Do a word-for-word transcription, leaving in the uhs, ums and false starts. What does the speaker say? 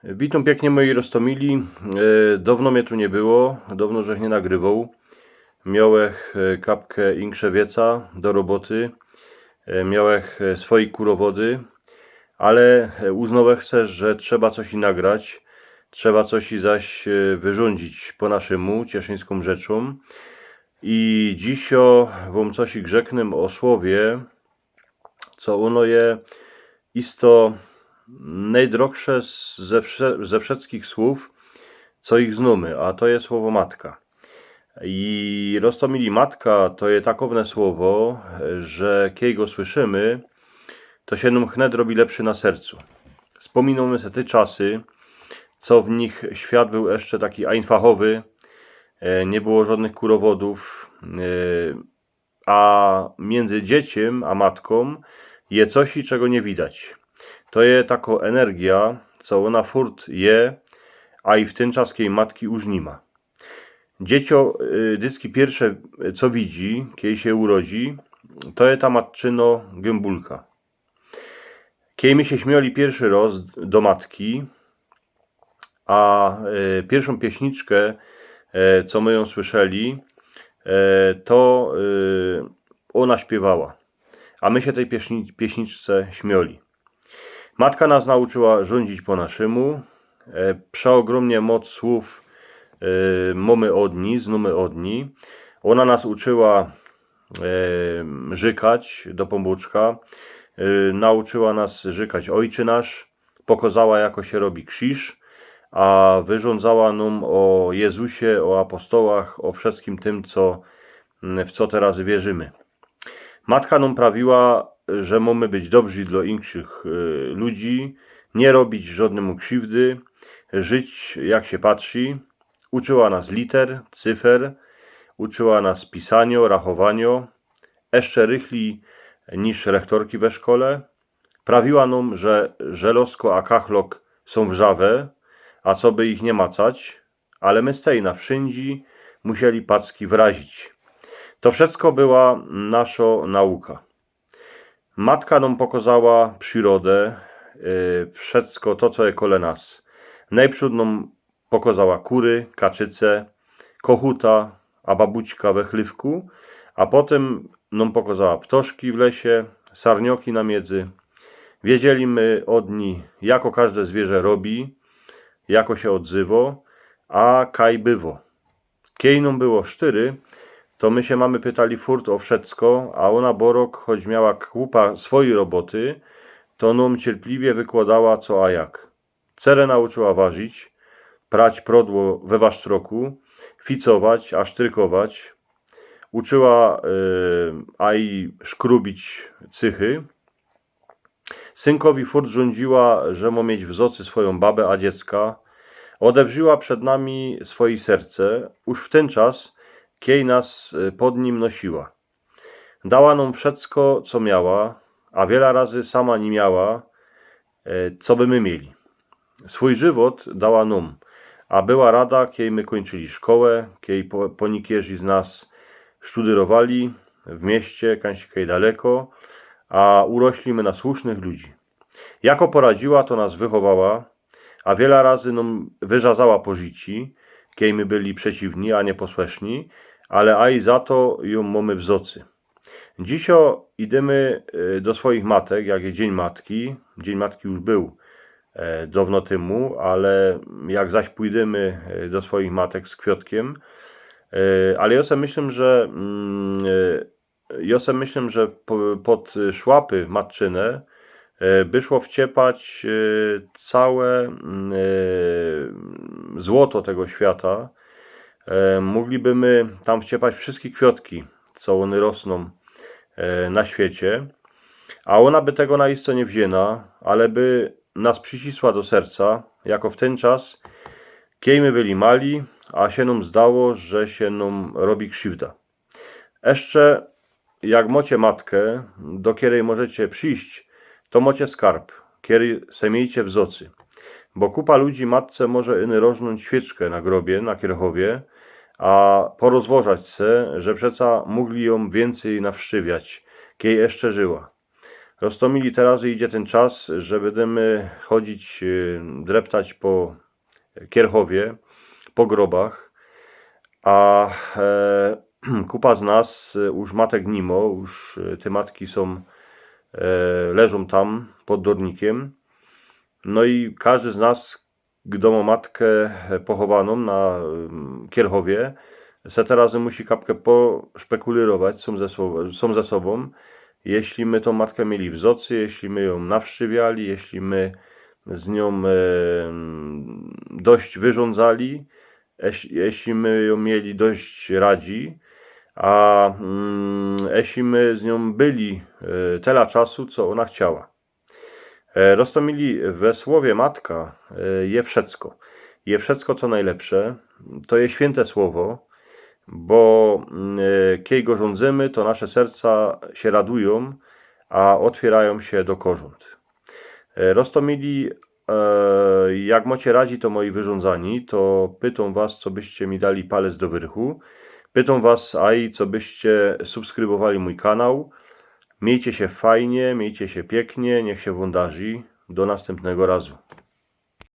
Witōm piyknie, moji roztōmili. E, downo mie tu niy było, downo żech niy nagrywoł. Miołech, e, kapkã inkszego wieca do roboty. E, miołech, e, swojij kurowody, ale, e, uznałech se, że trzeba coś i nagrać, trzeba coś i zaś, e, wyrządzić po naszymu, cieszyńską rzeczōm. I dzisiŏ wōm coś i rzeknōm ô słowie, co ôno je isto nôjdrogsze z-, ze wsze-, ze wszyskich słōw, co ich znōmy, a to je słowo matka. I roztōmili, matka to je takowne słowo, że kej go słyszymy, to sie nōm chnet robi lepszy na sercu. Spōminōmy se te czasy, co w nich świat bōł jeszcze taki ajnfachowy, e, niy było żodnych kurowodōw, e, a miyndzy dzieciym a matkōm je coś, czego niy widać. To je takŏ energia, co ôna furt je, a i w tyn czas, kej matki już niy ma. Dzieciō, y, dycki piyrwsze, co widzi, kej sie urodzi, to je ta matczyno gębulka. Kej my sie śmioli piyrwszy roz do matki, a, e, piyrwszōm pieśniczkã, e, co my jōm słyszeli, e, to, e, ôna śpiywała. A my sie tyj pieśni-, pieśniczce śmioli. Matka nas nauczyła rządzić po naszymu. E, przeôgrōmnie moc słōw, e, mōmy ôd nij, znōmy ôd nij. Ôna nas uczyła, e, rzykać do Pōnbōczka. E, nauczyła nas rzykać Ojcze nasz, pokŏzała, jako sie robi krziż, a wyrządzała nōm ô Jezusie, ô apostołach, ô wszyjskim tym, co, w co teroz wierzymy. Matka nōm prawiła, że mōmy być dobrzi dlŏ inkszych, e, ludzi, niy robić żŏdnymu krziwdy, żyć, jak sie patrzi. Uczyła nas liter, cyfer, uczyła nas pisaniŏ, rachowaniŏ, jeszcze rychlij niż rechtorki we szkole. Prawiła nōm, że żelŏzko a kachlok sōm wrzawe, a coby ich niy macać, ale my stejna wszyndzie musieli packi wrazić. To wszysko była naszŏ nauka. Matka nōm pokŏzała przirodã, e, wszysko to, co je kole nas. Nojprzōd nōm pokŏzała kury, kaczyce, kochuta, a babućka we chlywku, a potym nōm pokŏzała ptoszki w lesie, sarnioki na miedzy. Wiedzieli my ôd nij, jako kożde zwierzã robi, jako sie ôdzywŏ, a kaj bywŏ. Kej nōm było sztyry, to my sie mamy pytali furt ô wszysko, a ôna borok, choć miała kupa swojij roboty, to nōm cierpliwie wykłŏdała, co a jak. Cerã nauczyła warzić, prać prodło we wasztroku, ficować a sztrykować. Uczyła, e, a i szkrubić cychy. Synkowi furt rządziła, że mŏ mieć w zŏcy swojã babã a dziecka. Ôdewrziła przed nami swojij serce, już w tyn czas, kej nas, e, pod nim nosiła. Dała nōm wszysko, co miała, a wiela razy sama niy miała, e, co by my mieli. Swōj żywot dała nōm, a była rada, kej my kōńczyli szkołã, kej po-, ponikierzy z nas sztudyrowali w mieście, kańś kej daleko, a urośli my na słusznych ludzi. Jako poradziła, to nas wychowała, a wiela razy nōm wyrzazała po życiu, kej my byli przeciwni, a niepōsłyszni, ale a i za to jã mōmy w zŏcy. Dzisiŏ idymy, e, do swojich matek, jak je Dziyń Matki. Dziyń Matki już bōł, e, dŏwno tymu, ale jak zaś pōjdymy, e, do swojich matek z kwiŏtkiym, e, ale jŏ se myślã, że, mm, e, jŏ se myślã, że po-, pod szłapy matczyne, e, by szło wciepać, e, cołke, mm, e, złoto tego świata. E, moglibymy tam wciepać wszyjske kwiŏtki, co ône rosnōm, e, na świecie. A ôna by tego na isto niy wziyna, ale by nas przicisła do serca, jako w tyn czas, kej my byli mali, a sie nōm zdało, że sie nōm robi krziwda. Jeszcze, jak mŏcie matkã, do kerej możecie przijś, to mŏcie skarb, kery se miejcie w zŏcy. Bo kupa ludzi matce może ino rożnōńć świyczkã na grobie, na kierchowie, a porozwożać se, że przeca mogli jã wiyncyj nawszczywiać, kej jeszcze żyła. Roztōmili, teroz idzie tyn czas, że bydymy chodzić, e, dreptać po Kierchowie, po grobach, a, e, kupa z nas, e, już matek ni mo, już, e, te matki sōm, e, leżōm tam pod dornikiym. No i kożdy z nas, gdo mo matke, e, pochowanōm na, ym, Kierchowie, se teroz musi kapke poszpekulyrować sōm ze swo-, sōm ze sobōm. Jeźli my tōm matkã mieli w zocy, jeźli my jōm nawszczywiali, jeźli my z niōm, e, dość wyrzōndzali, jeź-, jeźli my jōm mieli dość radzi, a, mm, jeźli my z niōm byli, e, tela czasu, co ōna chciała. E, roztōmili, we słowie matka, e, je wszecko. Je wszecko, co nojlepsze. To je świynte słowo, bo, mm, e, kej go żōndzymy, to nasze serca sie radujōm, a ôtwiyrajōm sie do korząd. E, roztōmili, e, jak mocie radzi to moje wyrządzanie, to pytōm was, co byście mi dali palec do wyrchu. Pytōm was aj, co byście subskrybowali mōj kanał. Miejcie sie fajnie, miejcie sie piyknie, niech sie wōm darzi. Do nastympnego razu.